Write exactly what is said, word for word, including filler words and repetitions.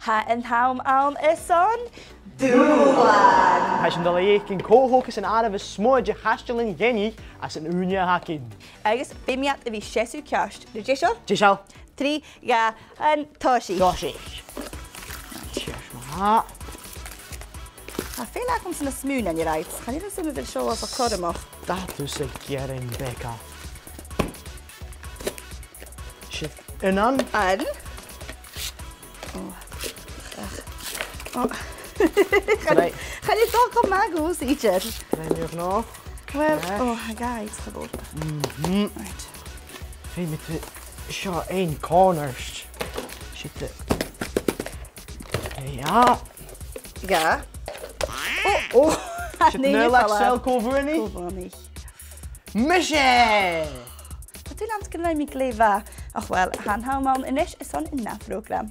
Tha an t-àm ann airson dùbhlan. Tha sinn a' dol a dh'fhaicinn cò thog an àireamh as motha de chaistealan Gheansaidh anns an ùine a th' againn. Agus feumaidh iad a bhith seasamh ceart. Ri deiseil? Deiseil. Trì, dhà, aon, tòisich. Tòisich. Cheers ma-thà. Tha fhios agam-sa na smuain an raid. Chan eil fhios agam a bheil seo a' cur a-mach. Dà thusa gearan beaga. Seo aon. Aon. Ò. Ach. Ò. Chan, right, chan eil dòigh gu math gus idir. Right, mi ag ràdh. Well, right, ò, tha gàid, cha mhòr. Mhm. Right. Feumaidh tu seo aon corners. Seo tu. Yeah. Yeah. Ò, ò. Seo an aon latha cò bhuannaich? Cò bhuannaich? Mise! Tha dùil agam gun robh mi glè mhath. Ach, well, tha an t-àm ann a-nis airson an ath phrògram.